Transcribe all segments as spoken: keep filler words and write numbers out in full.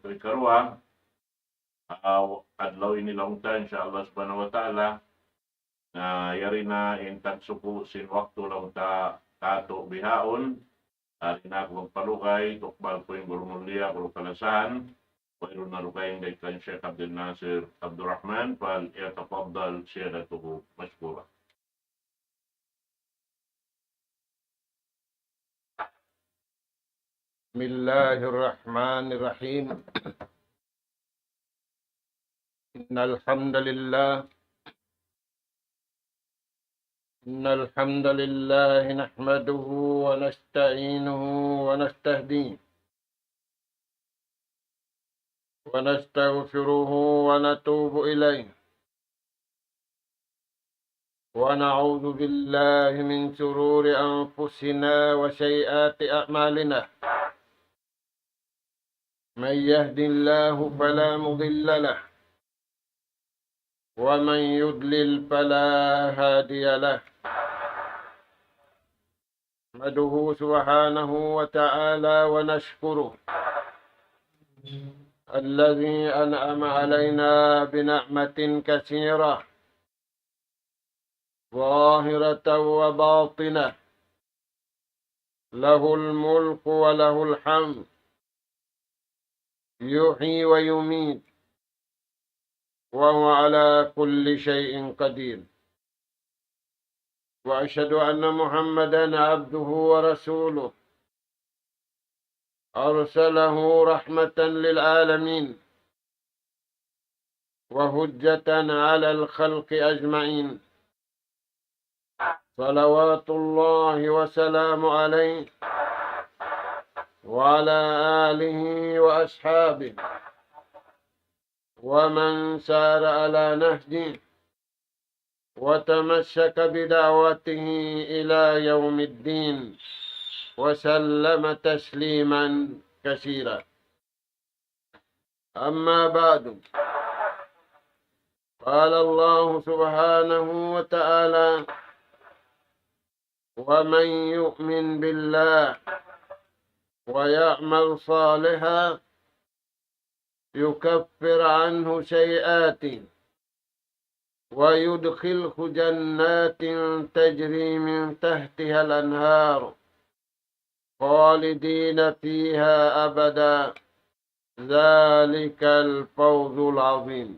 So, ikaruwa, ah, adlaw ini laung ta, insha Allah subhanahu wa ta'ala, na yari na in tagsuku' sin waktu laung ta katu' bihaun, ari na aku magpalugay, tukbal ku in guru mulia, guru kalasahan, wayruun na dugaing dayn kan Sheikh Abdul Nasir Abdul Rahman, فليتفضل سيادته مشكورا. بسم الله الرحمن الرحيم. إن الحمد لله، إن الحمد لله نحمده ونستعينه ونستهديه ونستغفره ونتوب إليه، ونعوذ بالله من شرور أنفسنا وسيئات أعمالنا. من يهد الله فلا مضل له، ومن يضلل فلا هادي له. نحمده سبحانه وتعالى ونشكره الذي أنعم علينا بنعمة كثيرة ظاهرة وباطنة، له الملك وله الحمد، يحيي ويميت، وهو على كل شيء قدير. وأشهد أن محمدا عبده ورسوله، أرسله رحمة للعالمين وحجة على الخلق أجمعين، صلوات الله وسلامه عليه وعلى آله وأصحابه ومن سار على نهجه وتمسك بدعوته إلى يوم الدين، وسلم تسليما كثيرا. أما بعد، قال الله سبحانه وتعالى: ومن يؤمن بالله ويعمل صالحا يكفر عنه سيئاته ويدخله جنات تجري من تحتها الأنهار خالدين فيها أبدا، ذلك الفوز العظيم.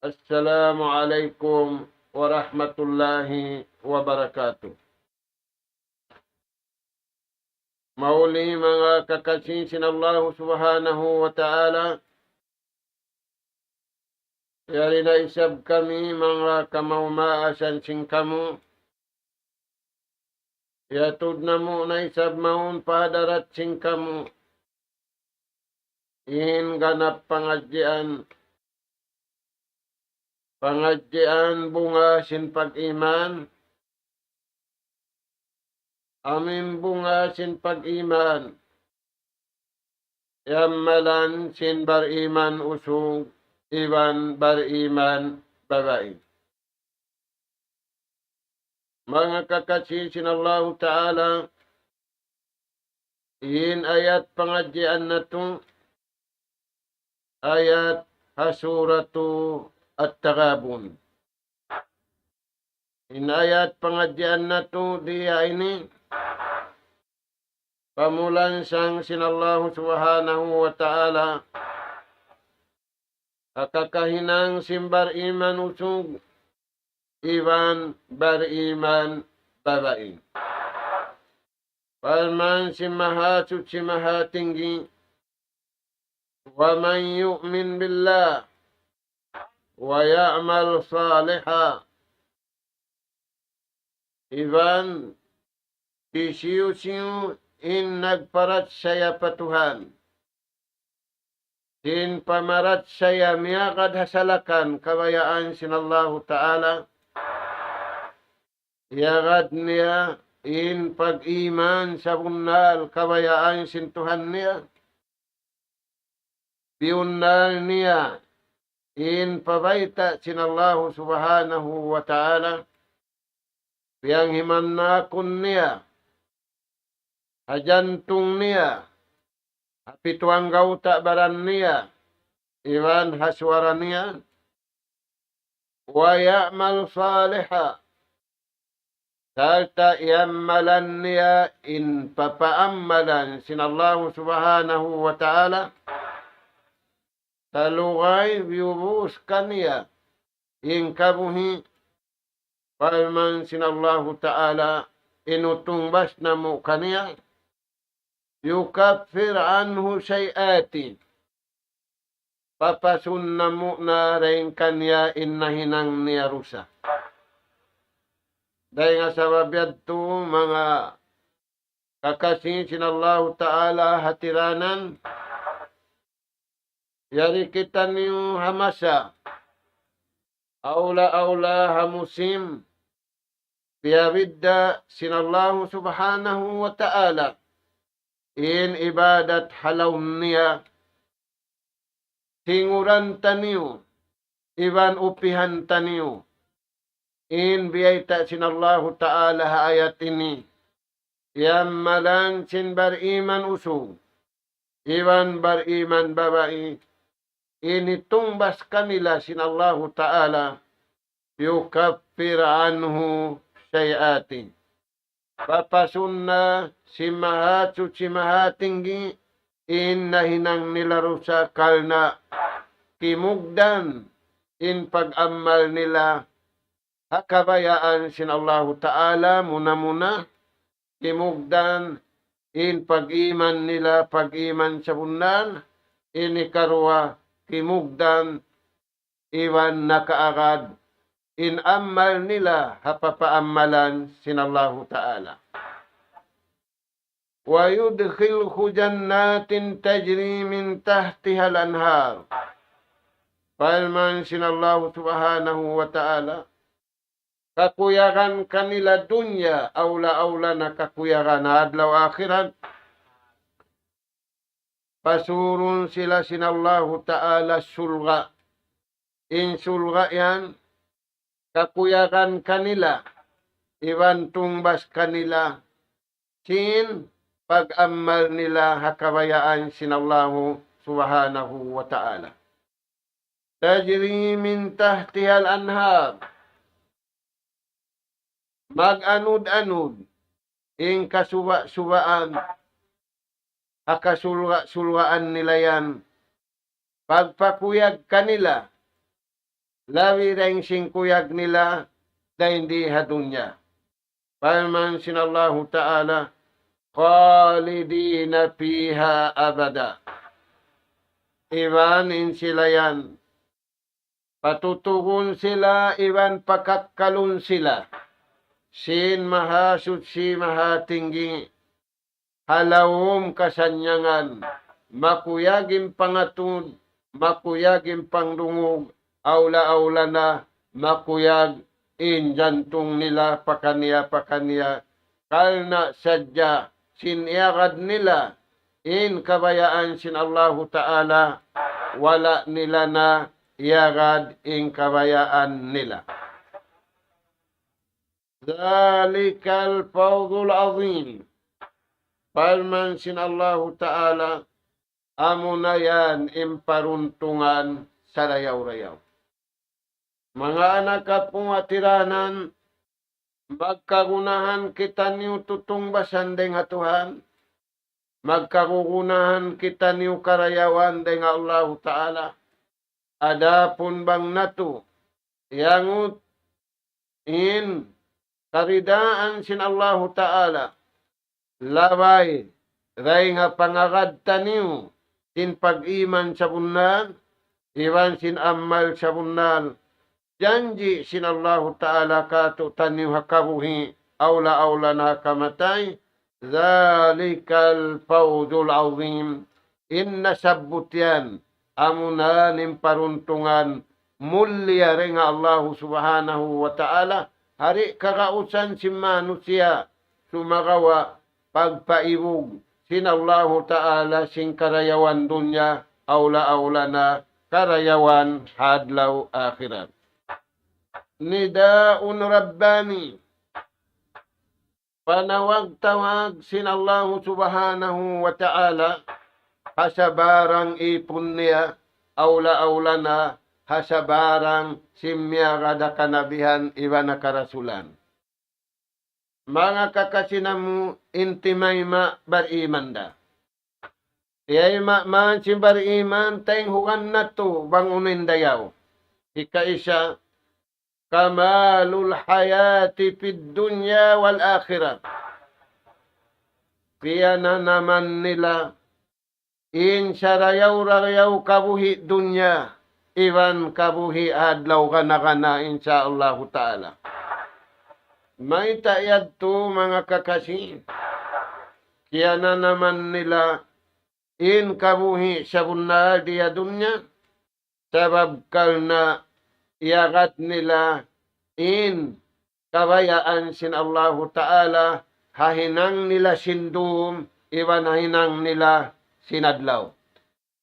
السلام عليكم ورحمة الله وبركاته. Mahuli manga kakasi sin Allahu Subhanahu wa Ta'ala, yari na isab kami manga kamaas-maasan sin kamu, iyatud namu' na isab mawn pa hadarat sin kamu in ganap pangadjian, pangadjian bunga sin pag-iman, amu in bunga sin pag-iman, amalan sin bariman usug iban bariman babai. Manga kakasi sin Allahu Ta'ala, in ayat pangadjian natu', ayat ha Suratu At-Taghabun. In ayat pangadjian natu' di ha ini, pamulansang sin Allahu Subhanahu wa Ta'ala, ha kakahinang sin bariman usug iban bariman babai. Parman sin Mahasuchi Mahatinggi, ومن يؤمن بالله ويعمل صالحا. Iban hisiyu-siyu in nagparachaya pa Tuhan, sin pamarachaya miyagad ha salakan kabayaan sin Allahu Ta'ala, iyagad niya in pag-iman sabunnal kabayaan sin Tuhan niya, biyunnal niya in pabayta' sin Allahu Subhanahu wa Ta'ala, piyanghimannakun niya ha jantung niya, ha pitu anggawta' baran niya, iban ha suwara niya, ويعمل صالحا, sarta' iyammalan niya in papaammalan sin Allahu Subhanahu wa Ta'ala, salugay biyubus kaniya in kabuhi', parman sin Allahu Ta'ala, in utungbas namu' kaniya, يكفر عنه سيئاته, papasun namu' na dayn kaniya in nahinang niya dusa. Dayn ha sabab yadtu, manga kakasi sin Allahu Ta'ala, hatiranan, yari kitaniyu ha masa, awla-awla ha musim, piyabidda' sin Allahu Subhanahu wa Ta'ala in ibadat ha lawm niya, singuran taniyu, iban upihan taniyu in biyayta' sin Allahu Ta'ala ha ayat ini, iyammalan sin bariman usug iban bariman babai, in hitungbas kanila sin Allahu Ta'ala, يكفر عنه سيئاته, papasun na sin Mahasuchi Mahatinggi in nahinang nila dusa, karna' kimugdan in pag-ammal nila ha kabayaan sin Allahu Ta'ala. Muna-muna, kimugdan in pag-iman nila, pag-iman sabunnal. In hikaruwa, kimugdan iban nakaagad in ammal nila ha papaammalan sin Allahu Ta'ala. ويدخله جنات تجري من تحتها الأنهار. Parman sin Allahu Subhanahu wa Ta'ala, kakuyagan kanila dunya, awla-awla na kakuyagan adlaw akhirat, pasurun sila sin Allahu Ta'ala surga'. In surga' yan, kakuyagan kanila, iban tungbas kanila, sin pag-ammal nila ha kabayaan sin Allahu Subhanahu wa Ta'ala. تجري من تحتها الأنهار. Mag-anud-anud in kasuba-subaan ha kasulga-sulgaan nila yan. Pagpakuyag kanila, labi dayn sin kuyag nila dayn di ha dunya. Parman sin Allahu Ta'ala, خالدين فيها أبدا. Iban in sila yan, patutugun sila iban pakakkalun sila sin Mahasuchi Mahatinggi ha lawm kasannyangan, makuyag in pangatud, makuyag in pangdungug, awla-awla na makuyag in jantung nila pakaniya-pakaniya, karna' sadja sin iyagad nila in kabayaan sin Allahu Ta'ala, wala' nila na iyagad in kabayaan nila. ذلك الفوز العظيم. Parman sin Allahu Ta'ala, amuna yan in paruntungan sarayaw-rayaw. Manga anak apu' ha tiranan, magkagunahan kitaniyu tutungbasan dayn ha Tuhan, magkagunahan kitaniyu karayawan dayn ha Allahu Ta'ala. Adapun bang natu' iyangut in karidaan sin Allahu Ta'ala, labay dayn ha pangagad taniyu sin pag-iman sabunnal, iban sin ammal sabunnal, janji' sin Allahu Ta'ala kātu'niyu ha kabuhi', awla-awla na ha kamatay, ذلك الفوز العظيم. In nasabbut yan, amuna in paruntungan mulia dayn ha Allahu Subhanahu wa Ta'ala, di' kagausan sin manusiya', sumagawa' pagpaibug sin Allahu Ta'ala sin karayawan dunya, awla-awla na karayawan adlaw akhirat. نداء رباني. Panawag-tawag sin Allahu Subhanahu wa Ta'ala, ha sabarang ipun niya, awla-awla na ha sabarang sin miyagad ha kanabihan iban ha karasulan. Manga kakasi namu' in timayma' bariman da. Timayma' man sin bariman, taynghugan natu' bang unu in dayaw. Hikaisa, كمال الحياة في الدنيا والآخرة. Piyananaman nila in sarayaw-rayaw kabuhi' dunya iban kabuhi' adlaw gana-gana, insya Allahu ta'ala. Mayta' yadtu, manga kakasi? Kiyananaman nila in kabuhi' sabunnal di ha dunya, sabab karna' iyagad nila in kabayaan sin Allahu ta'ala ha hinang nila sin dum iban ha hinang nila sin adlaw.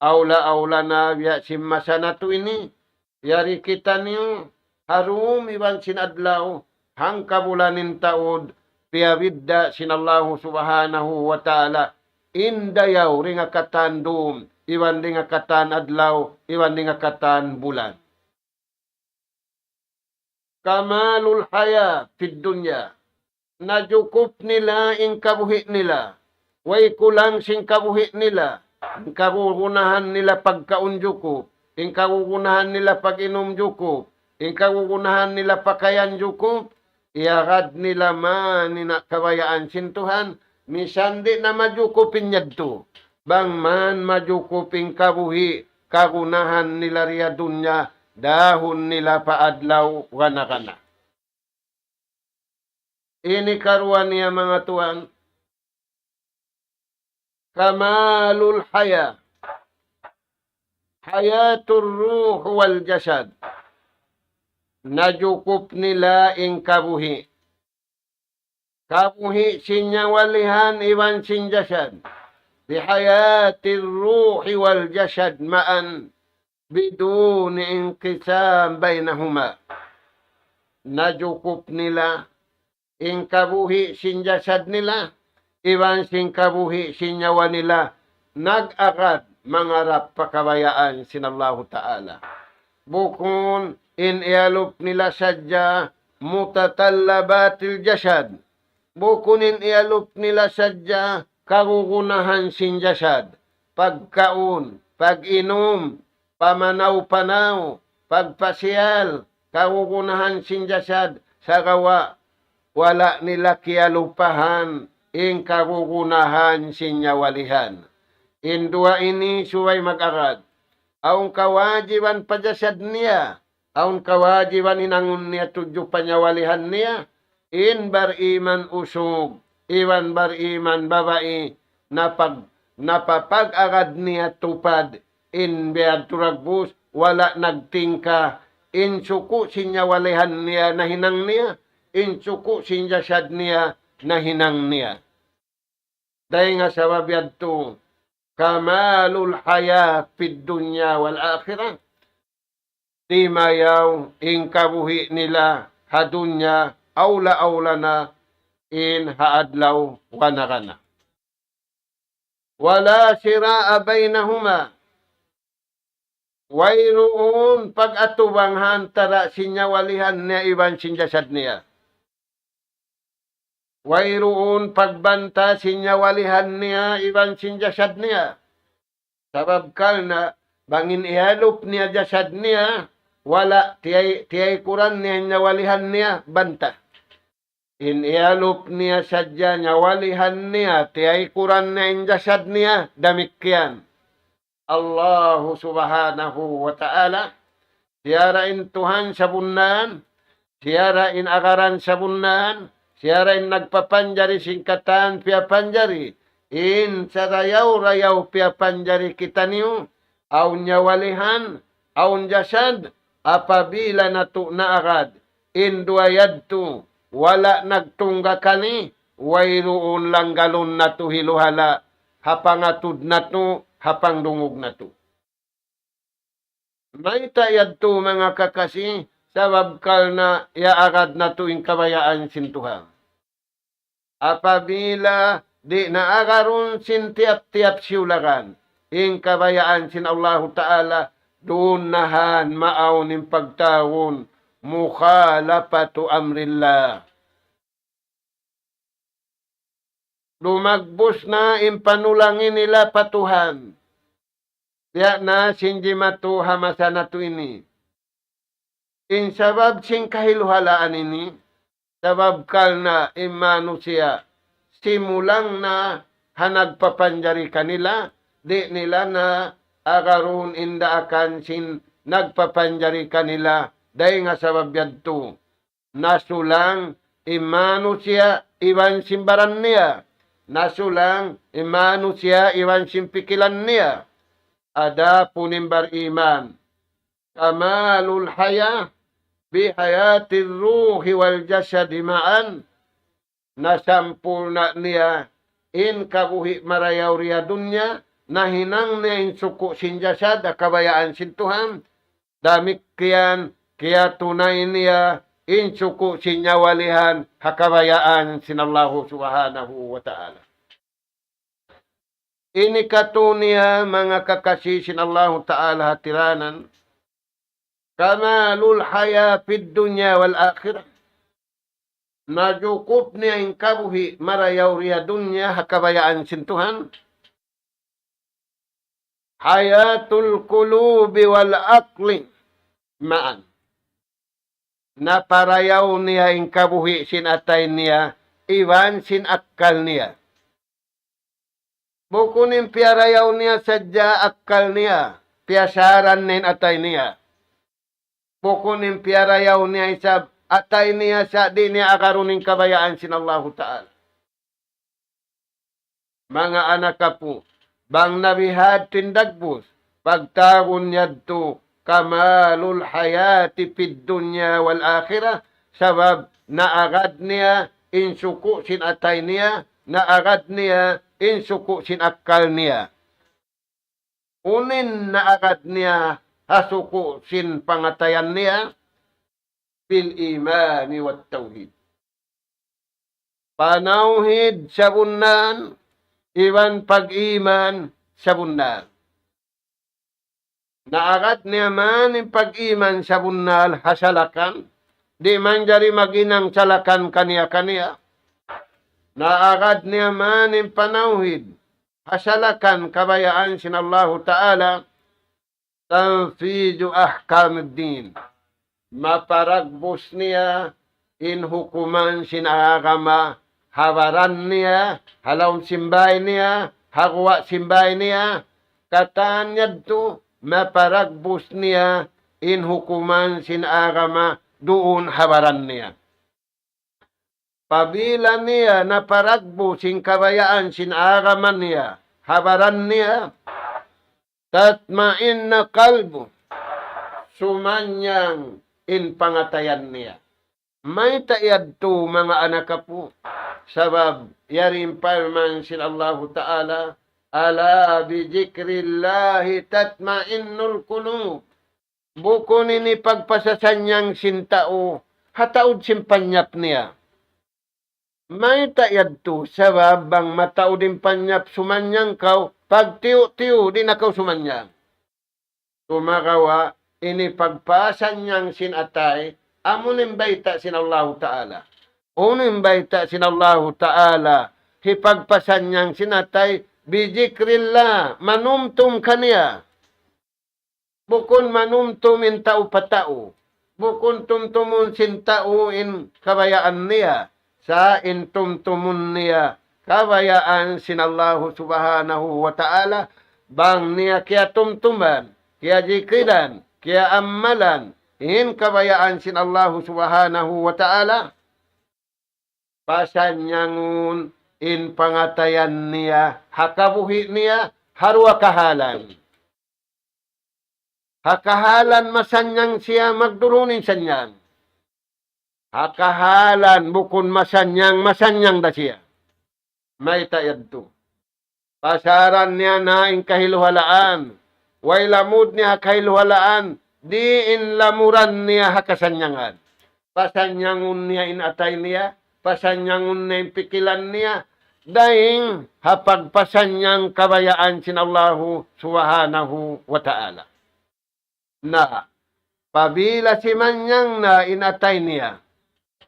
Awla-awla na biya' sin masa natu' ini, yari kitaniyu ha dum iban sin adlaw, hangka bulan in taud, piyabidda' sin Allahu subhanahu wa ta'ala in dayaw dayn ha katan dum iban dayn ha katan adlaw iban dayn ha katan bulan. كمال الحياة في الدنيا. Najukup nila in kabuhi' nila. Way kulang sin kabuhi' nila. In kagunahan nila pagkaun jukup. In kagunahan nila pag-inum jukup. In kagunahan nila pakayan jukup. Iyagad nila man in kabayaan sin Tuhan. Misan di' na majukup in yadtu. Bang man majukup in kabuhi', kagunahan nila di ha dunya, dahun nila pa adlaw gana-gana. Ini karuwa niya, manga tuwan. كمال الحياة. حياة الروح والجسد. Najukup nila in kabuhi'. Kabuhi' sin nyawalihan iban sin jasad. بحياة الروح والجسد معا بدون انقسام بينهما. Najukup nila in kabuhi' sin jasad nila, iban sin kabuhi' sin nyawa nila, nag-agad mangarap pa kabayaan sin Allahu ta'ala. Bukun in iyalup nila sadja متطلبات الجسد. Bukun in iyalup nila sadja kagunahan sin jasad, pagkaun, pag-inum, pamanaw-panaw, pagpasiyal, kagunahan sin jasad, sagawa' wala' nila kiyalupahan in kagunahan sin nyawalihan. In duwa ini subay mag-agad. Awn kawajiban pa jasad niya, awn kawajiban hinangun niya tudju pa nyawalihan niya, in bariman usug, iban bariman babai, napag-, napapag-agad niya tupad, in biya' tuud dagbus, wala' nagtingka, in suku' sin nyawalihan niya nahinang niya, in suku' sin jasad niya nahinang niya. Dayn ha sabab yadtu, كمال الحياة في الدنيا والآخرة. Timayaw in kabuhi' nila ha dunya, awla-awla na in ha adlaw gana-gana. ولا صراع بينهما. Wayruun pag-atubang ha antara' sin nyawalihan niya iban sin jasad niya. Wayruun pagbanta sin nyawalihan niya iban sin jasad niya. Sabab karna' bang in iyalup niya jasad niya, wala' tiyay-, tiyaykuran niya in nyawalihan niya, banta. In iyalup niya sadja nyawalihan niya, tiyaykuran niya in jasad niya, damikkiyan. Allahu subhanahu wa ta'ala, siya ra in Tuhan sabunnal, siya ra in agaran sabunnal, siya ra in nagpapanjari sin katan piyapanjari, in sarayaw-rayaw piyapanjari kitaniyu, awn nyawalihan, awn jasad, apabila natu' naagad, in duwa yadtu, wala' nagtunggakani, wayruun langgalun natu' hiluhala', ha pangatud natu', ha pangdungug natu'. Mayta' yadtu manga kakasi, sabab karna' iyaagad natu' in kabayaan sin Tuhan. Apabila di' na agarun sin tiyap-tiyap siyulagan, in kabayaan sin Allahu Ta'ala, duun na han maawn in pagtawagun مخالفة أمر الله. Lumagbus na in panulangi nila pa Tuhan. Biya' na sin jimatu ha masa natu' ini. In sabab sin kahiluhalaan ini, sabab karna' in manusiya' simulang na ha nagpapanjari kanila, di' nila na agarun in daakan sin nagpapanjari kanila, dayn ha sabab yadtu. Nasulang in manusiya' iban sin baran niya. Nasulang in manusiya' iban sin pikilan niya. Adapun in bariman, كمال الحياة بحياة الروح والجسد معا. Nasampurna' niya in kabuhi' marayaw di ha dunya, nahinang niya in suku' sin jasad ha kabayaan sin Tuhan, damikkiyan kiyatunay niya in suku' sin nyawalihan ha kabayaan sin Allahu Subhanahu wa Ta'ala. Ini katu' niya manga kakasi sin Allahu Ta'ala hatiranan, كمال الحياة في الدنيا والآخرة. Najukup niya in kabuhi' marayaw di ha dunya ha kabayaan sin Tuhan. حياة القلوب والعقل معا. Naparayaw niya in kabuhi' sin atay niya iban sin akkal niya. Bukun in piyarayaw niya sadja akkal niya, piyasaran niya in atay niya. Bukun in piyarayaw niya isab atay niya sa' di' niya agarun in kabayaan sin Allahu Ta'ala. Manga anak apu', bang nabihad tin dagbus, pagtawagun yadtu كمال الحياة في الدنيا والآخرة, sabab naagad niya in suku' sin atay niya, naagad niya in suku' sin akkal niya. Unu in naagad niya ha suku' sin pangatayan niya? بالإيمان والتوحيد. Panawhid sabunnal, iban pag-iman sabunnal. Naagad niya man in pag-iman sabunnal ha salakan, di' manjari maghinang salakan kaniya-kaniya. Naagad niya man in panawhid ha salakan kabayaan sin Allahu Ta'ala, تنفيذ أحكام الدين. Maparagbus niya in hukuman sin agama ha baran niya, ha lawm sin bāy niya, ha guwa' sin bāy niya, katan yadtu maparagbus niya in hukuman sin agama duun ha baran niya. Pabila niya naparagbus in kabayaan sin agama niya ha baran niya, تطمئن قلبه, sumanyang in pangatayan niya. Mayta' yadtu manga anak apu'? Sabab yari in parman sin Allahu Ta'ala, ألا بذكر الله تطمئن القلوب. Bukun ini pagpasasanyang sin tau ha taud sin panyap niya. Mayta' yadtu? Sabab bang mataud in panyap sumanyang kaw, pagtiyu'-tiyu' di' na kaw sumanyang. Sumagawa' ini pagpasanyang sin atay, amu in bayta' sin Allahu Ta'ala. Unu in bayta' sin Allahu Ta'ala, hipagpasanyang sin atay, بذكر الله, manumtum kaniya. Bukun manumtum in tau pa tau. Bukun tumtumun sin tau in kabayaan niya. Sa' in tumtumun niya kabayaan sin Allahu Subhanahu wa Ta'ala, bang niya kiyatumtuman, kiyajikiran, kiyaammalan, in kabayaan sin Allahu Subhanahu wa Ta'ala, pasanyangun in pangatayan niya ha kabuhi' niya ha duwa kahalan. Ha kahalan masanyang siya, magdurun in sanyang. Ha kahalan bukun masanyang, masanyang da siya. Mayta' yadtu? Pasaran niya na in kahiluhalaan. Way lamud niya ha kahiluhalaan, di' in lamuran niya ha kasanyangan. Pasanyangun niya in atay niya, pasanyangun niya in pikilan niya, dayn ha pagpasannyang kabayaan sin Allahu Subhanahu wa Ta'ala. Na, apabila simannyang na in atay niya,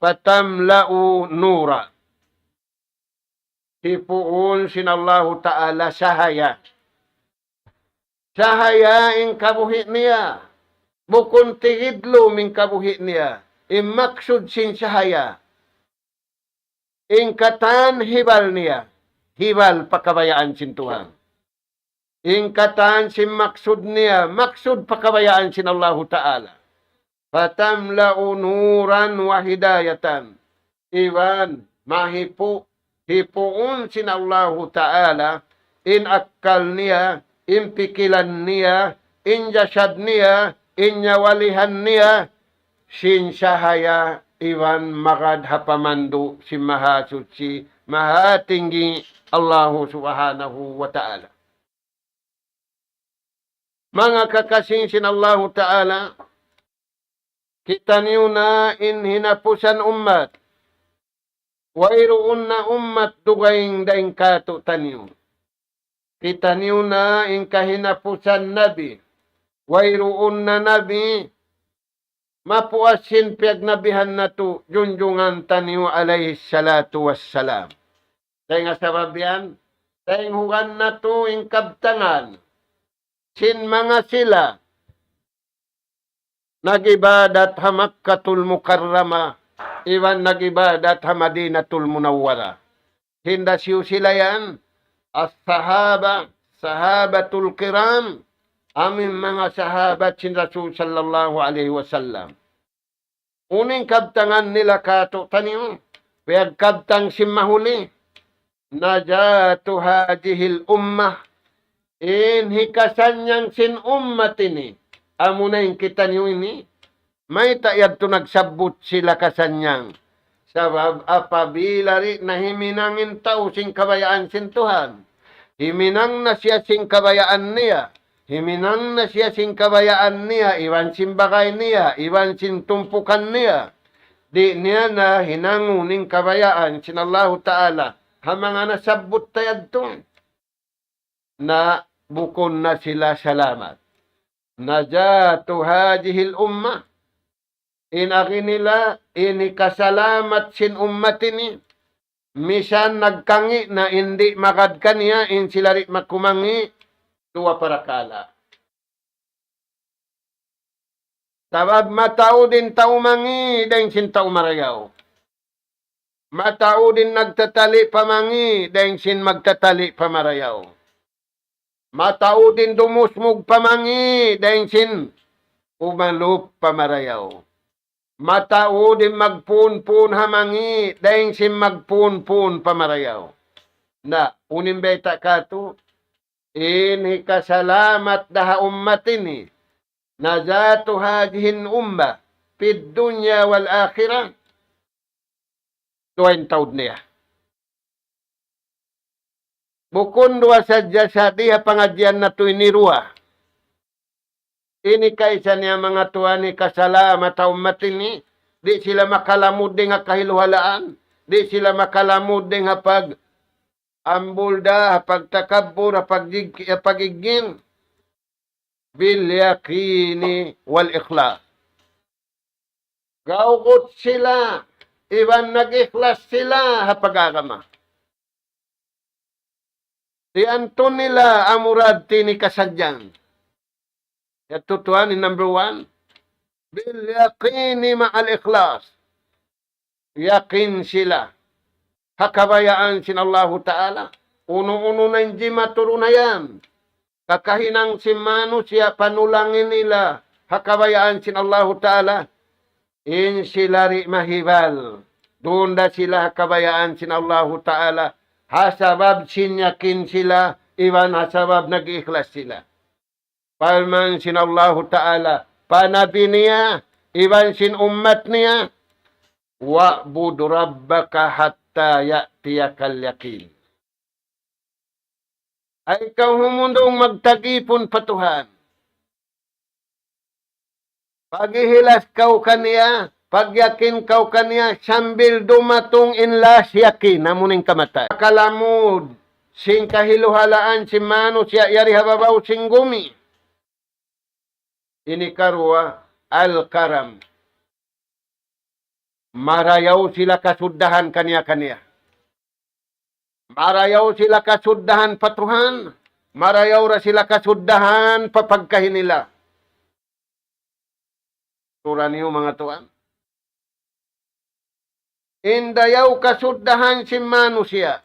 فتملأ نورا. Hipuun sin Allahu Ta'ala sahaya. Sahaya in kabuhi' niya. Bukun tigidlum in kabuhi' niya. In maksud sin sahaya. In katan hibal niya. Hibal pa kabayaan sin Tuhan. In katan sin maksud niya. Maksud pa kabayaan sin Allahu Ta'ala. فتملأ نورا وهداية. Iban mahipu', hipuun sin Allahu Ta'ala, in akkal niya, in pikilan niya, in jasad niya, in nyawalihan niya, sin sahaya iban magad ha pamandu' sin Mahasuchi, Mahatinggi Allahu Subhanahu wa Ta'ala. Manga kakasi sin Allahu Ta'ala, kitaniyu na in hinapusan ummat. Wayruun na ummat dugaing dayn kātu'niyu. Kitaniyu na in kahinapusan nabi. Wayruun na nabi mapuas sin piyagnabihan natu', junjungan taniyu alayhi salatu wassalam. Dayn ha sabab yan, dayn hugan natu' in kabtangan sin manga sila nag-ibadat ha Makkatul Mukarramah, iban nag-ibadat ha Madinatul Munawwarah. Hinda siyu sila yan, as-sahaba, sahabatul kiram, amu in manga sahabat sin Rasul sallallahu alayhi wasallam. Unu in kabtangan nila kātu'niyu, piyagkabtang sin mahuli. نجاة هذه الأمة. In hikasannyang sin ummat ini. Amuna in kitaniyu ini. Mayta' yadtu nagsabbut sila kasannyang? Sabab apabila di' na himinang in tau sin kabayaan sin Tuhan, himinang na siya sin kabayaan niya, himinang na siya sin kabayaan niya, iban sin bagay niya, iban sin tumpukan niya. Di' niya na hinangun in kabayaan sin Allahu Ta'ala ha manga nasabbut ta yadtu. Na bukun na sila salamat. نجاة هذه الأمة. In agi nila, in hikasalamat sin ummat ini, misan nagkangi' na in di' magad kaniya, in sila di' makumangi', duwa parakala'. Sabab mataud in tau mangi' dayn sin tau marayaw. Mataud in nagtatali' pa mangi' dayn sin magtatali' pa marayaw. Mataud in dumusmug pa mangi' dayn sin umalup pa marayaw. Mataud in magpunpun ha mangi' dayn sin magpunpun pa marayaw. Na, unu in bayta' katu', in hikasalamat da ha ummat ini, نجاة هذه الأمة في الدنيا والآخرة. Duwa in taud niya. Bukun duwa sadja sa di ha pangadjian natu' ini, duwa. Ini kaisa niya manga tuwan, hikasalamat ha ummat ini, di' sila makalamud dayn ha kahiluhalaan, di' sila makalamud dayn ha pag-ambul da, ha pagtakabbur, ha pag-, ha pag-iggin. باليقين والإخلاص. Gawgut sila, iban nag-ikhlas sila ha pag-agama. Iyantu nila amura di' ini kasadjang. Yadtu tuwan in number one. باليقين مع الإخلاص. Yakin sila ha kabayaan sin Allahu Ta'ala. Unu-unu na in jimatu duun yan, kakahinang sin manusiya' panulangi nila ha kabayaan sin Allahu Ta'ala. In sila di' mahibal. Duun da sila ha kabayaan sin Allahu Ta'ala. Ha sabab sin yakin sila, iban ha sabab nag-ikhlas sila. Parman sin Allahu Ta'ala pa nabi niya, iban sin ummat niya, واعبد ربك حتى يأتيك اليقين. Ay kaw humundung magtagipun pa Tuhan. Paghihilas kaw kaniya, Pagyakin kaw kaniya sambil dumatung in last yakin, amu in kamatay. Kalamud sin kahiluhalaan sin manusiya' yari ha babaw sin gumi. Ini karuwa, al-karam. Marayaw sila kasuddahan kaniya-kaniya. Marayaw sila kasuddahan pa Tuhan. Marayaw ra sila kasuddahan pa pagkahi nila. Tura niyu, manga tuwan. In dayaw kasuddahan sin manusiya',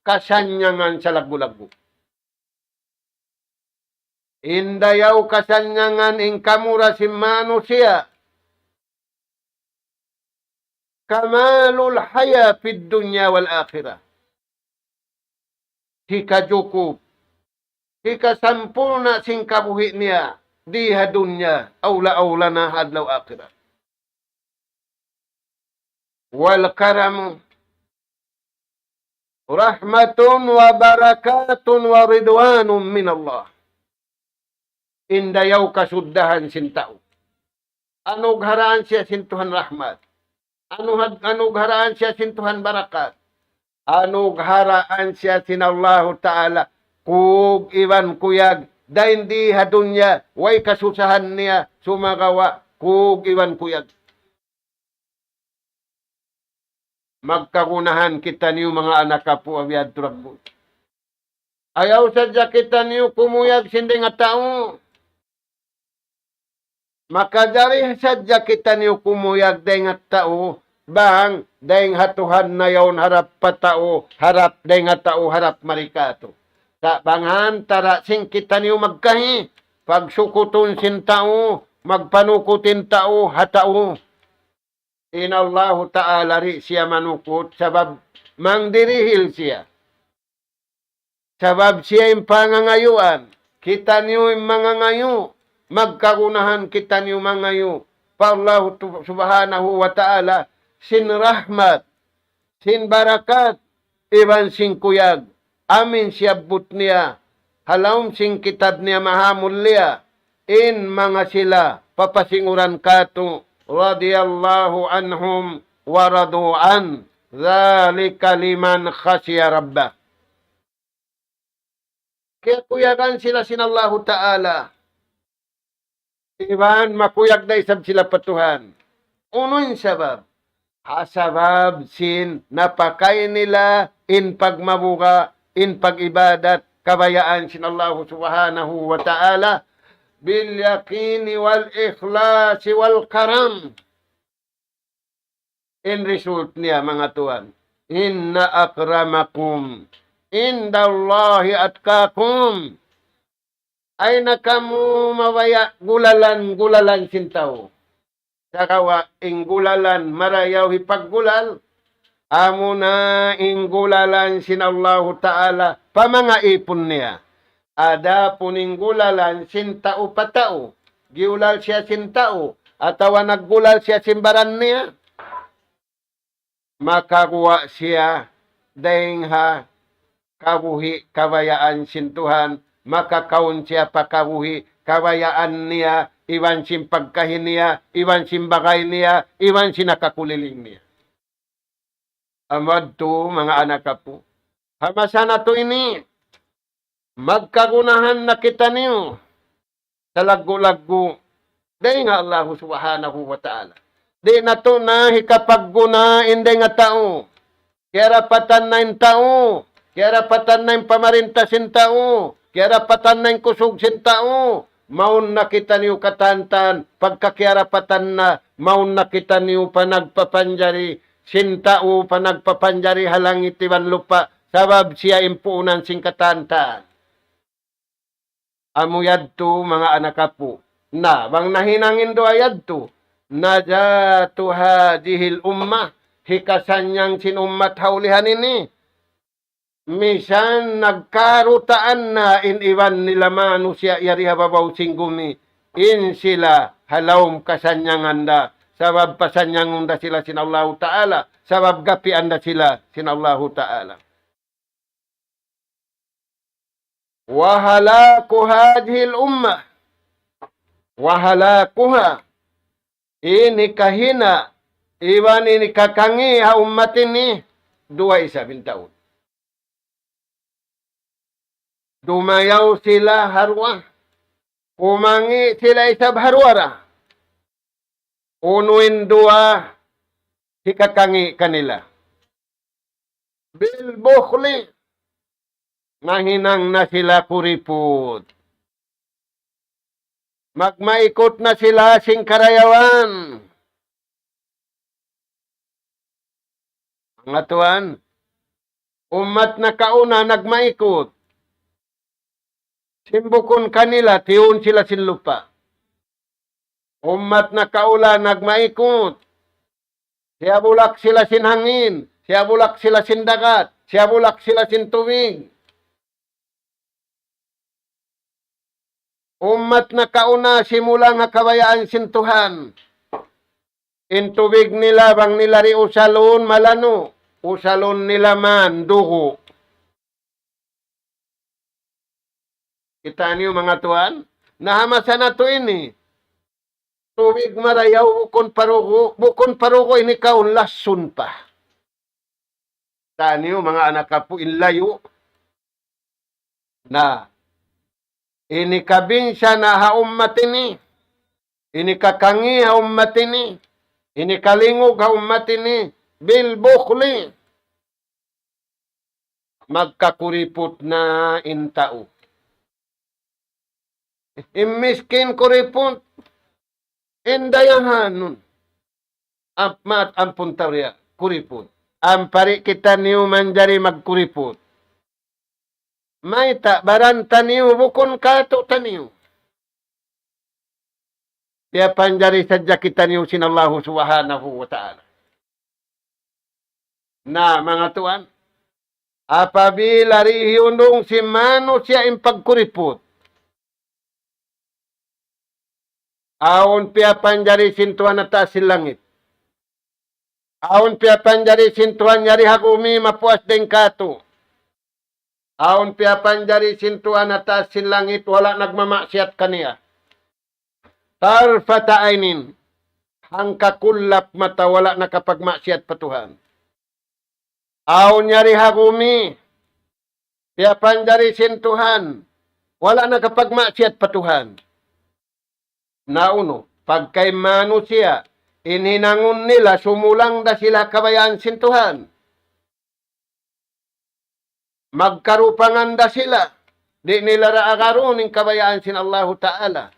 kasannyangan salaggu'-laggu'. In dayaw kasannyangan in kamura sin manusiya', kamalul haya fid dunya wal akhirah. Hikajukup, hikasampurna' sin kabuhi' niya, di ha dunya, awla-awla na ha adlaw akhirat. Wal karamu rahmatun wa barakatun wa ridwanun minallah. In dayaw kasuddahan sin tau, anugharaan siya sin Tuhan rahmat. Anu-, anugharaan siya sin Tuhan barakat. Anugharaan siya sin Allahu Ta'ala kug iban kuyag. Dayn di ha dunya, way kasusahan niya, sumagawa' kug iban kuyag. Magkagunahan kitaniyu, manga anak apu', ha biyadtu dagbus. Ayaw sadja kitaniyu kumuyag sin dayn ha tau. Makajari sadja kitaniyu kumuyag dayn ha tau, bang dayn ha Tuhan na yaun harap pa tau, harap dayn ha tau, harap mari katu'. Sa' bang ha antara' sin kitaniyu magkahi, pagsukutun sin tau, magpanukut in tau ha tau. In Allahu Ta'ala di' siya manukut, sabab mangdirihil siya. Sabab siya in pangangayuan, kitaniyu in mangangayu', magkagunahan kitaniyu mangayu' pa Allahu tu-, Subhanahu wa Ta'ala sin rahmat, sin barakat, iban sin kuyag, amu in siyabbut niya ha lawm sin kitab niya mahamulliya, in manga sila papasinguran katu', radiyallahu anhum wa radu an, dhalika liman khashiya rabbah. Kiyakuyagan sila sin Allahu Ta'ala. Iban makuyag da isab sila pa Tuhan. Unu in sabab? Ha sabab sin napakay nila in pagmabuga', in pag-ibadat, kabayaan sin Allahu Subhanahu wa Ta'ala, bil yaqini wal ikhlasi wal karam. In result niya, manga tuwan, inna akramakum indallahi atqakum. Ay na kamu mabaya' gulalan-gulalan sin tau. Sagawa' in gulalan marayaw hipaggulal, amuna in gulalan sin Allahu Ta'ala pa manga ipun niya. Adapun in gulalan sin tau pa tau, giyulal siya sin tau, atawa naggulal siya sin baran niya, makaguwa' siya dayn ha kabuhi' kabayaan sin Tuhan, makakaun siya pa kabuhi' kabayaan niya, iban sin pagkahi niya, iban sin bagay niya, iban sin nakakuliling niya. Amu yadtu, manga anak apu'. Ha masa natu' ini, magkagunahan na kitaniyu salaggu'-laggu' dayn ha Allahu Subhanahu wa Ta'ala. Di' natu' na hikapagguna in dayn ha tau. Kiyarapatan na in tau. Kiyarapatan na in pamarinta sin tau. Kiyarapatan na in kusug sin tau. Mawn na kitaniyu katantan, pagka kiyarapatan na, mawn na kitaniyu panagpapanjari sin tau, panagpapanjari ha langit iban lupa', sabab siya in puunan sin katantan. Amu yadtu, manga anak apu'. Na, bang nahinang in duwa yadtu, najatu hadhihil ummah, hikasannyang sin ummat ha ulihan ini. Misan nagkarutaan na in iban nila manusiya' yari ha babaw sin gumi, in sila ha lawm kasannyangan da, sabab pasannyangun da sila sin Allahu Ta'ala, sabab gapian da sila sin Allahu Ta'ala. وهلاك هذه الأمة، وهلاكها, in hikahina' Iban ini kakangi' ha ummat ini, duwa isab in taud. Dumayaw sila ha duwa. Umangi' sila isab ha duwa ra. Unu in duwa hikakangi' kanila? Bil-bukhli. Nahinang na sila kuriput. Magmaikut na sila sin karayawan. Manga tuwan, ummat nakauna nagmaikut. Sin bukun kanila, tiyun sila sin lupa'. Ummat nakauna nagmaikut. Siyabulak sila sin hangin, siyabulak sila sin dagat, siyabulak sila sin tubig. Ummat nakauna simulang ha kabayaan sin Tuhan. In tubig nila bang nila di' usalun malanu', usalun nila man dugu'. Kita' niyu manga tuwan, na ha masa natu' ini, tubig marayaw bukun pa dugu', bukun pa dugu' ini kaun lasun pa. Kita' niyu manga anak apu' in layu'. Na, ini kabinsa na ha ummat ini, ini kakangi' ha ummat ini, ini kalingug ha ummat ini, bil-bukhli. Magkakuriput na in tau. In miskin kuriput, in dayahanun. Am-, maat ampun tau riya, kuriput. Ampa di' kitaniyu manjari magkuriput. Mayta' baran taniyu bukun katu' taniyu. Piyapanjari sadja kitaniyu sin Allahu Subhanahu wa Ta'ala. Na, manga tuwan, apabila di' hiyundung sin manusiya' in pagkuriput, awn piyapanjari sin Tuhan ha taas sin langit. Awn piyapanjari sin Tuhan yari ha gumi mapuas dayn kātu'. Awn piyapanjari sin Tuhan ha taas sin langit wala' nagmamaksiyat kaniya. Tarfata aynin, hangka kullap mata wala' nakapagmaksiyat pa Tuhan. Awn yari ha gumi, piyapanjari sin Tuhan, wala' nakapagmaksiyat pa Tuhan. Na unu, pagka in manusiya', in hinangun nila sumulang da sila kabayaan sin Tuhan. Magkarupangan da sila, di' nila ra agarun in kabayaan sin Allahu Ta'ala.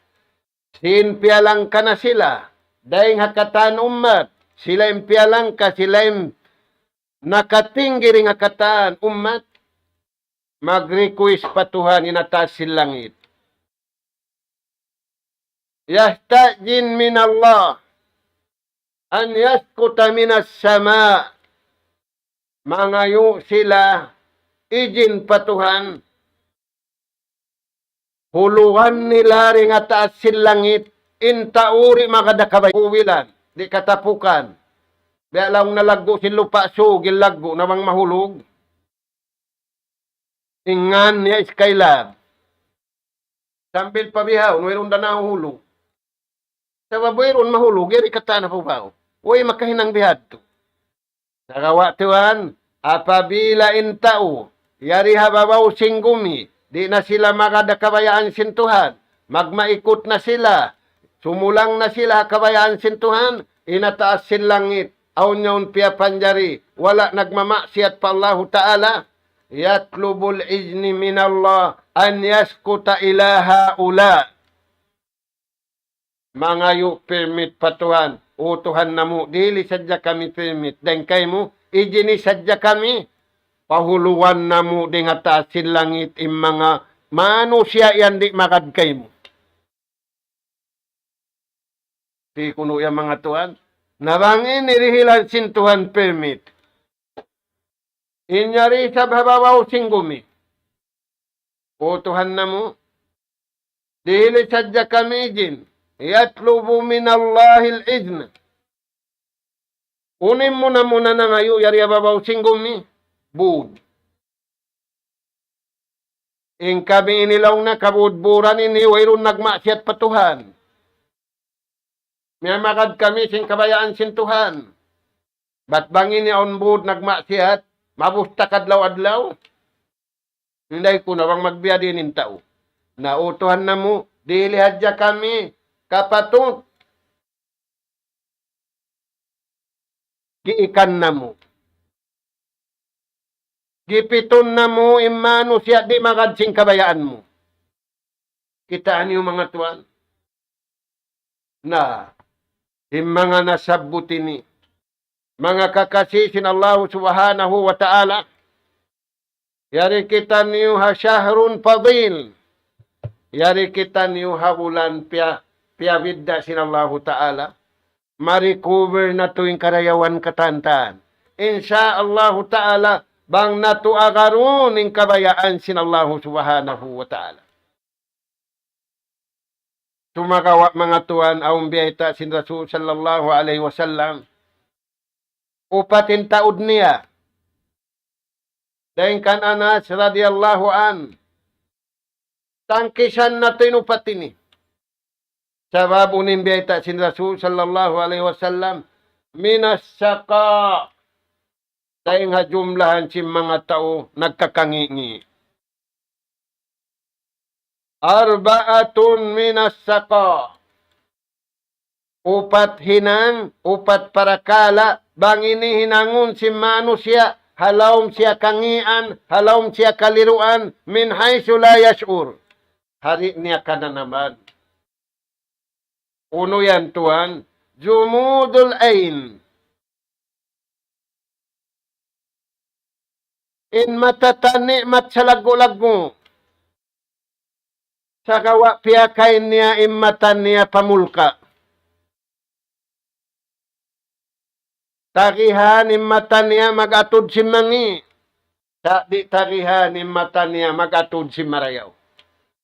Sin piyalangka na sila, dayn ha katan ummat, sila in piyalangka, sila in nakatinggi dayn ha katan ummat, mag-request pa Tuhan in ha taas sin langit. يستأذن من الله أن يسقط من السماء. Mangayu' sila ijin pa Tuhan, hulugan nila dayn ha taas sin langit, in tau di' magad ha kabayaan, di' katapukan. Biya' laung na laggu' sin Lupa' Sug, in laggu' na bang mahulug. In ngan niya Skylab. Sambil pa bihaun, wayruun da nahuhulug. Sabab wayruun mahulug, yari katan ha babaw. Way makahinang bihadtu. Sagawa' tuwan, apabila in tau, yari ha babaw sin gumi, di' na sila magad ha kabayaan sin Tuhan, magmaikut na sila, sumulang na sila ha kabayaan sin Tuhan, in ha taas sin langit, awn yaun piyapanjari, wala' nagmamaksiyat pa Allahu Ta'ala, يطلب الإذن من الله أن يسقط إلى هؤلاء. Mangayu' permit pa Tuhan, "O Tuhan namu', dihili sadja kami permit dayn kaymu, ijini sadja kami, pahulugan namu' dayn ha taas sin langit in manga manusiya' yan di' magad kaymu." Di' kunu' yan manga tuwan. Na bang ini dihilan sin Tuhan permit. In yari isab ha babaw sin gumi. "O Tuhan namu', dihili sadja kami ijin. يطلب من الله الإذن." Unu in muna-muna nangayu' yari ha babaw sin gumi? Bud. In kami ini laung na kabudburan ini, wayruun nagmaksiyat pa Tuhan. Miyamagad kami sin kabayaan sin Tuhan. Bat bang ini awn būd nagmaksiat, mabustak adlaw-adlaw. Hinday ku na bang magbiya' diin in tau. Na, O Tuhan namu', dihili hadja kami kapatut. Giikan namu'. Gipitun namu' in manusiya' di' magad sin kabayaan mu. Kitaa niyu manga tuwan. Na, in manga nasabbut ini, manga kakasi sin Allahu Subhanahu wa Ta'ala, yari kitaniyu ha shahrun fadil, yari kitaniyu ha bulan piya-, piyabidda' sin Allahu Ta'ala, ma-recover natu' in karayawan katantan. Insya Allahu Ta'ala, bang natu' agarun in kabayaan sin Allahu Subhanahu wa Ta'ala. Sumagawa' manga tuwan, awn biyayta' sin Rasul sallallahu alayhi wasallam, upat in taud niya. Dayn kan Anas radiyallahu anhu, tangkisan natu' in upat ini. Sabab unu in biyayta' sin Rasul sallallahu alayhi wasallam, minas shaqa, dayn ha jumlahan sin manga tau nagkakangi'-ngi'. Arba'atun minas shaqa. Upat hinang, upat parakala', bang ini hinangun sin manusiya', ha lawm siya kangian, ha lawm siya kaliruan, min haythu la yash'ur. Ha di' niya kananaman. Unu yan, tuwan? Jumudul ain. In mata ta ni'mat salaggu'-laggu'. Sagawa' piyakay niya in mata niya pa mulka'. Tagihan in mata niya mag-atud sin mangi'. Sa' di' tagihan in mata niya mag-atud sin marayaw.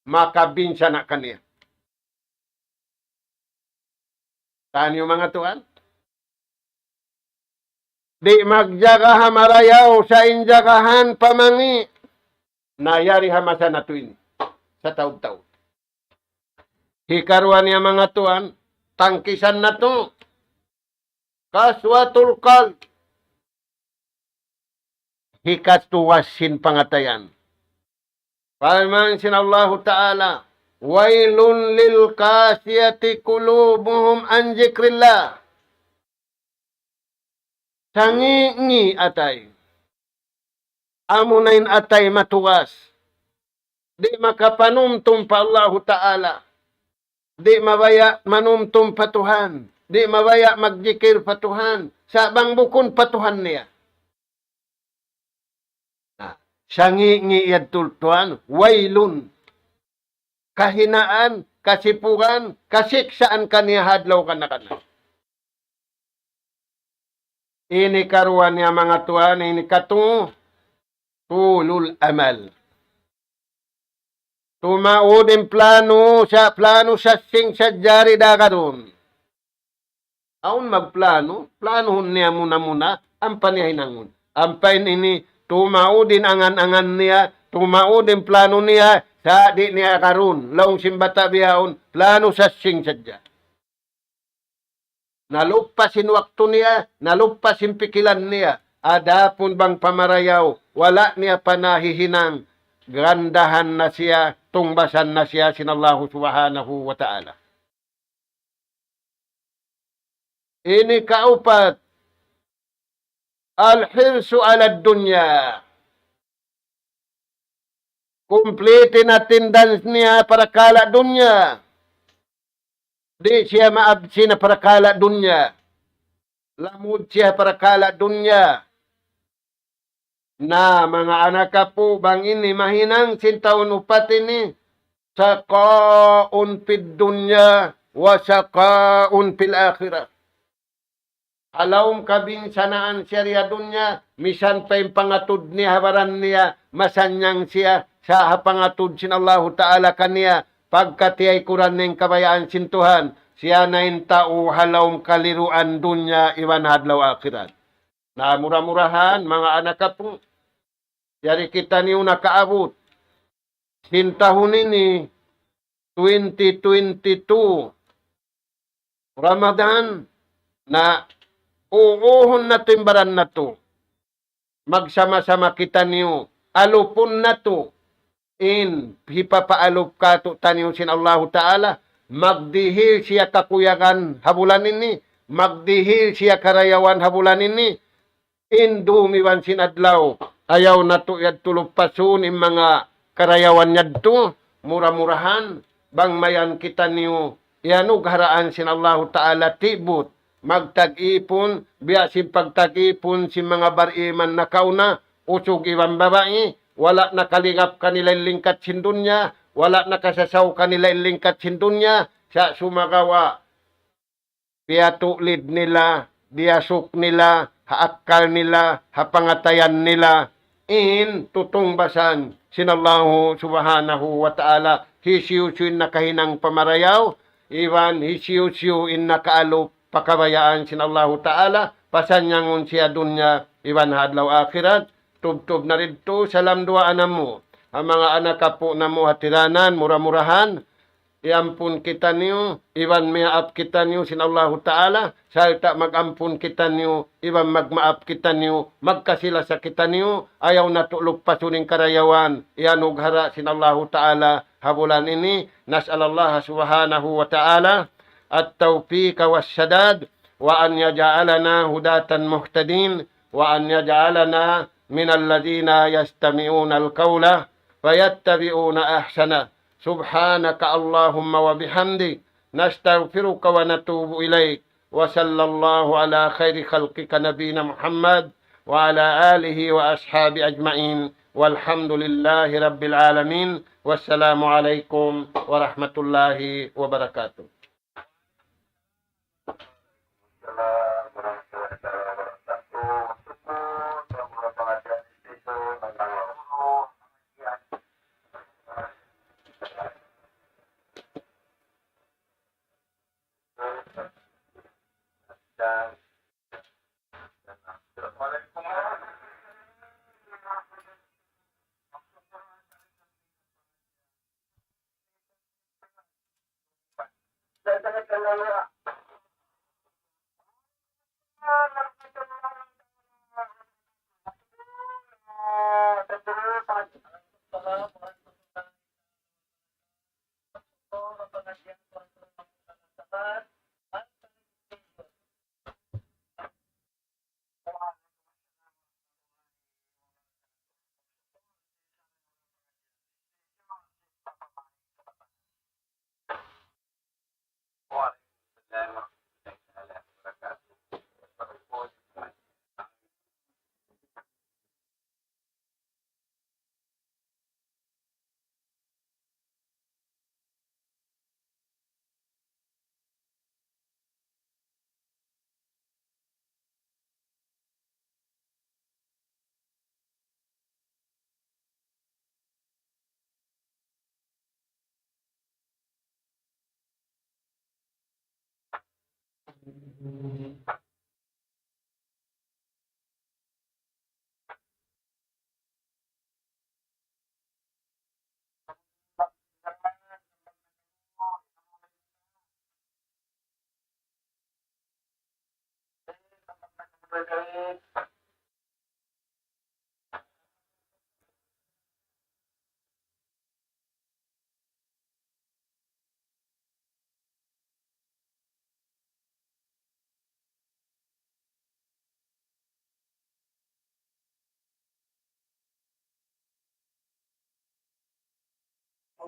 Makabinsana' kaniya. Taniyu manga tuwan. Di' magjaga ha marayaw sa' in jagahan pa mangi'. Na yari ha masa natu' ini. Sataud-taud. Hikaruwa niya manga tuwan, tangkisan natu'. Qaswatul qalb. Hikatuwas sin pangatayan. Parman sin Allahu Ta'ala, وَيْلٌ لِلْقَاسِيَةِ قُلُوبُهُمْ عَنْ ذِكْرِ اللَّهِ. Sangi'-ngi' atay. Amuna in atay matugas. Di' makapanumtum pa Allahu Ta'ala. Di' mabaya' manumtum pa Tuhan. Di' mabaya' magjikil pa Tuhan. Sa' bang bukun pa Tuhan niya. Na, sangi'-ngi' yadtu tuwan, waylun. Kahinaan, kasipugan, kasiksaan kaniya ha adlaw kana-kana. Ini karuwa niya manga tuwan, ini katu, tulul amal. Tumaud in planu, sa' planu sassing sadja di' da agarun. Awn magplanu, planuhun niya muna-muna, ampa niya hinangun. Ampa in ini, tumaud in angan-angan niya, tumaud in planu niya, sa' di' niya agarun. Laung sin bata' bihaun, planu sassing sadja. Naluppas in waktu niya, naluppas in pikilan niya. Adapun bang pa marayaw, wala' niya pa nahihinang, gandahan na siya, tungbasan na siya sin Allahu Subhanahu wa Ta'ala. Ini kaupat, الحرص على الدنيا. Kumplit in attendance niya parakala' dunya. Di' siya maabsin ha parakala' dunya. Lamud siya ha parakala' dunya. Na, manga anak apu', bang ini mahinang sin tau upat ini, شقاء في الدنيا وشقاء في الآخرة. Ha lawm kabinsanaan siya di ha dunya, misan pa in pangatud niya ha baran niya, masannyang siya, sa' ha pangatud sin Allahu Ta'ala kaniya, pagka tiyaykuran niya in kabayaan sin Tuhan, siya na in tau ha lawm kaliruan dunya iban ha adlaw akhirat. Na mura-murahan, manga anak apu', yari kitaniyu nakaabut sin tahun ini, twenty twenty-two Ramadan, na uuhun natu' in baran natu'. Magsama-sama kitaniyu, alupun natu'. In hipapaalup kātu'niyu sin Allahu Ta'ala, magdihil siya kakuyagan ha bulan ini, magdihil siya karayawan ha bulan ini, in dum iban sin adlaw, ayaw natu' yadtu lupasun in manga karayawan yadtu, mura-murahan, bang mayan kitaniyu, iyanugharaan sin Allahu Ta'ala ti'but, magtag-ipun, biya' sin pagtag-ipun sin manga bariman nakauna, usug iban babai, wala' nakalingap kanila in lingkat sin dunya, wala' nakasasaw kanila in lingkat sin dunya, sa' sumagawa', piyatuklid nila, diyasuk nila, ha akkal nila, ha pangatayan nila, in tutungbasan sin Allahu Subhanahu wa Ta'ala, hisiyu-siyu in nakahinang pamarayaw, iban hisiyu-siyu in nakaalup pa kabayaan sin Allahu Ta'ala, pasannyangun siya dunya, iban ha adlaw akhirat, tubtub na didtu, salam duwaa namu', ha manga anak apu' namu' hatiranan, mura-murahan, iyampun kitaniyu, iban miyaap kitaniyu sin Allahu Ta'ala, sarta' mag-ampun kitaniyu, iban magmaap kitaniyu, magkasi-lasa kitaniyu, ayaw natu' lupasun in karayawan, iyanughara' sin Allahu Ta'ala, ha bulan ini, نسأل الله سبحانه وتعالى التوفيق والسداد، وأن يجعلنا هداة مهتدين، وأن يجعلنا من الذين يستمعون القول فيتبعون أحسنه. سبحانك اللهم وبحمدك، نستغفرك ونتوب إليك. وصلى الله على خير خلقك نبينا محمد وعلى آله وأصحابه أجمعين. والحمد لله رب العالمين. والسلام عليكم ورحمة الله وبركاته.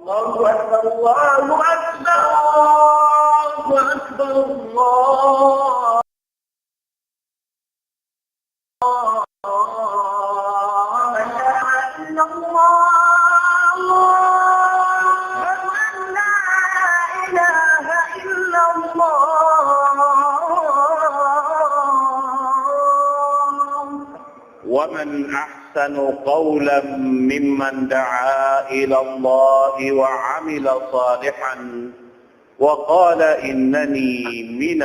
الله أكبر، الله أكبر، الله أكبر، الله. لا إله إلا الله. أشهد أن لا إله إلا الله. ومن أحسن قولا ممن دعا إلى الله وعمل صالحا وقال إنني من